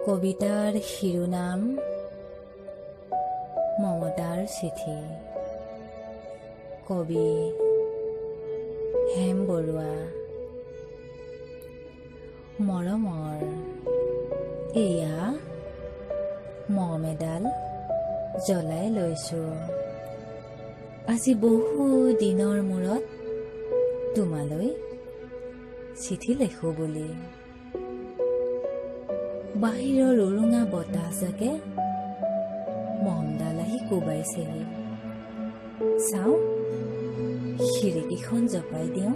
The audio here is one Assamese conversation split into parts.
কবিতাৰ শিৰোনাম মমতাৰ চিঠি। কবি হেম বৰুৱা। মৰমৰ এয়া মম এডাল জ্বলাই লৈছোঁ। আজি বহু দিনৰ মূৰত তোমালৈ চিঠি লেখোঁ বুলি। বাহিৰৰ উৰুঙা বতাহজাকে মমডাল আহি কোবাইছেহি। চাওঁ, খিৰিকীখন জপাই দিওঁ।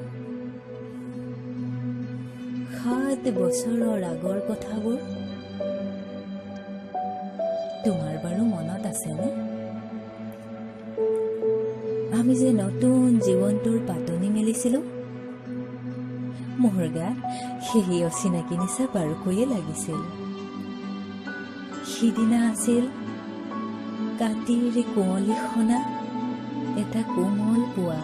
7 বছৰৰ আগৰ কথাবোৰ তোমাৰ বাৰু মনত আছেনে? আমি যে নতুন জীৱনটোৰ পাতনি মেলিছিলোঁ, মোৰ গাত সেই অচিনাকি নিচা বাৰুকৈয়ে লাগিছিল। সিদিনা আছিল কাতিৰ কুঁৱলী সনা এটা কোমল পুৱা।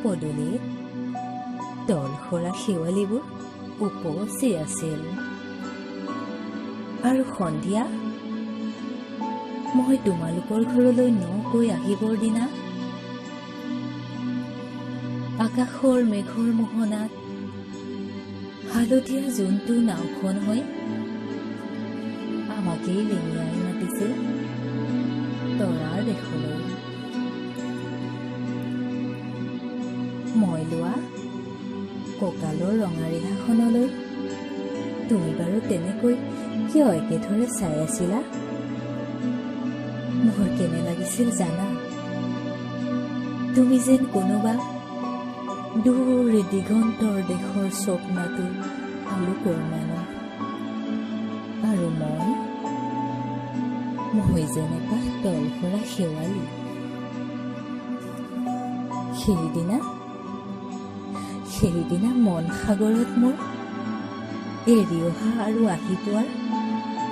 পদূলিত তলসৰা শেৱালিবোৰ উপচি আছিল। আৰু সন্ধিয়া মই তোমালোকৰ ঘৰলৈ নকৈ আহিবৰ দিনা আকাশৰ মেঘৰ মোহনাত হালধীয়া জোনটো নাওখন হৈ আমাকেই ৰিঙিয়াই মাতিছিল তৰাৰ দেশলৈ। মই লোৱা কঁকালৰ ৰঙা ৰিহাখনলৈ তুমি বাৰু তেনেকৈ কিয় একেধৰে চাই আছিলা? মোৰ কেনে লাগিছিল জানা? তুমি যেন কোনোবা দূৰ দিগন্তৰ দেশৰ স্বপ্নাটো আলোকৰ মানুহ, আৰু মই যেন এপাহ তলসৰা শেৱালি। সেইদিনা মন সাগৰত মোৰ এৰি অহা আৰু আহি পোৱাৰ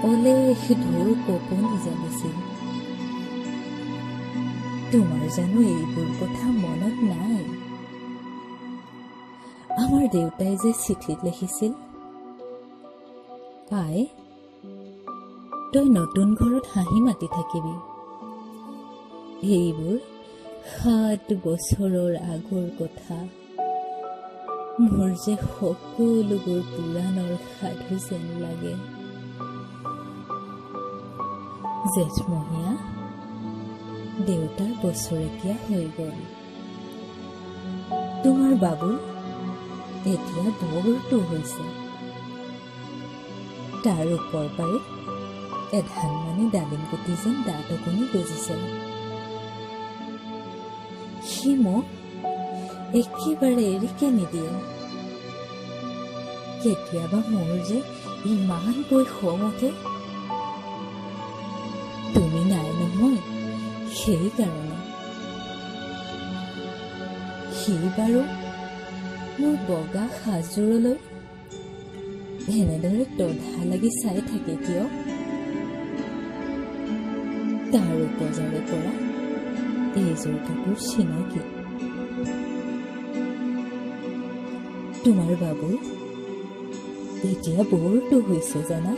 অলেখ ঢৌৰ কঁপনি জাগিছিল। তোমাৰ জানো এইবোৰ কথা মনত নাই? আমাৰ দেউতাই যে চিঠিত লিখিছিল, আই তই নতুন ঘৰত হাঁহি মাতি থাকিবি। এইবোৰ 7 বছৰৰ আগৰ কথা। মোৰ যে সকলোবোৰ পুৰাণৰ সাধু যেন লাগে। জেঠমহীয়া দেউতাৰ বছৰেকীয়া হৈ গ'ল। তোমাৰ বাবুল এতিয়া বৰটো হৈছে। তাৰ ওপৰ পাৰিত এধানমানি ডালিম গুটি যেন দাঁত অকণি গজিছে। সি মোক একেবাৰে এৰিকে নিদিয়ে। কেতিয়াবা মোৰ যে ইমানকৈ খং উঠে, তুমি নাই নহয় সেইকাৰণে। সি বাৰু মোৰ বগা সাজযোৰলৈ এনেদৰে তধা লাগি চাই থাকে কিয়? তাৰ উপজাৰে পৰা এইযোৰ কাপোৰ চিনাকি। তোমাৰ বাবুল এতিয়া বৰটো হৈছে জানা?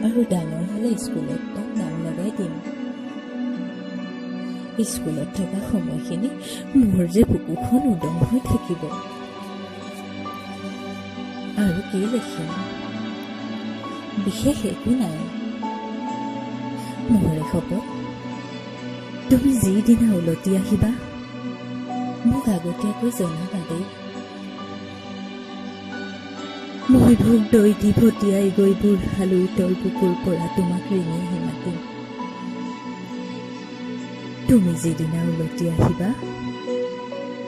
আৰু ডাঙৰ হলে স্কুলত তাক নাম লগাই দিম। স্কুলত থকা সময়খিনি মোৰ যে বুকুখন উদং হৈ থাকিব। আৰু কি লিখিম? বিশেষ একো নাই। মোৰে শপত, তুমি যিদিনা উলটি আহিবা মোক আগতীয়াকৈ জনাবা দেই। মই ভোগ দৈ দি ভটিয়াই গৈ বুঢ়া লুইতৰ বুকুৰ পৰা তোমাক ৰিঙিয়াই মাতিম। তুমি যিদিনা উলটি আহিবা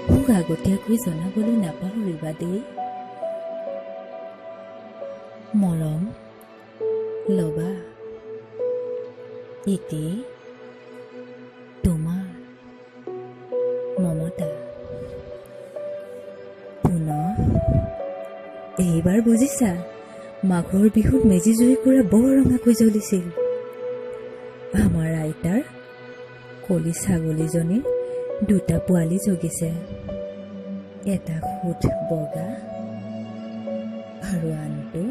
মোক আগতীয়াকৈ জনাবলৈ নাপাহৰিবা দেই। মৰম ল'বা। ইতি তোমাৰ মমতা। পুনঃ এইবাৰ বুজিছা, মাঘৰ বিহুত মেজি জুইকুৰা বৰ ৰঙাকৈ জ্বলিছিল। আমাৰ আইতাৰ কলি ছাগলীজনীৰ 2টা পোৱালি জগিছে, এটা সোঁত বগা, আৰু আনটো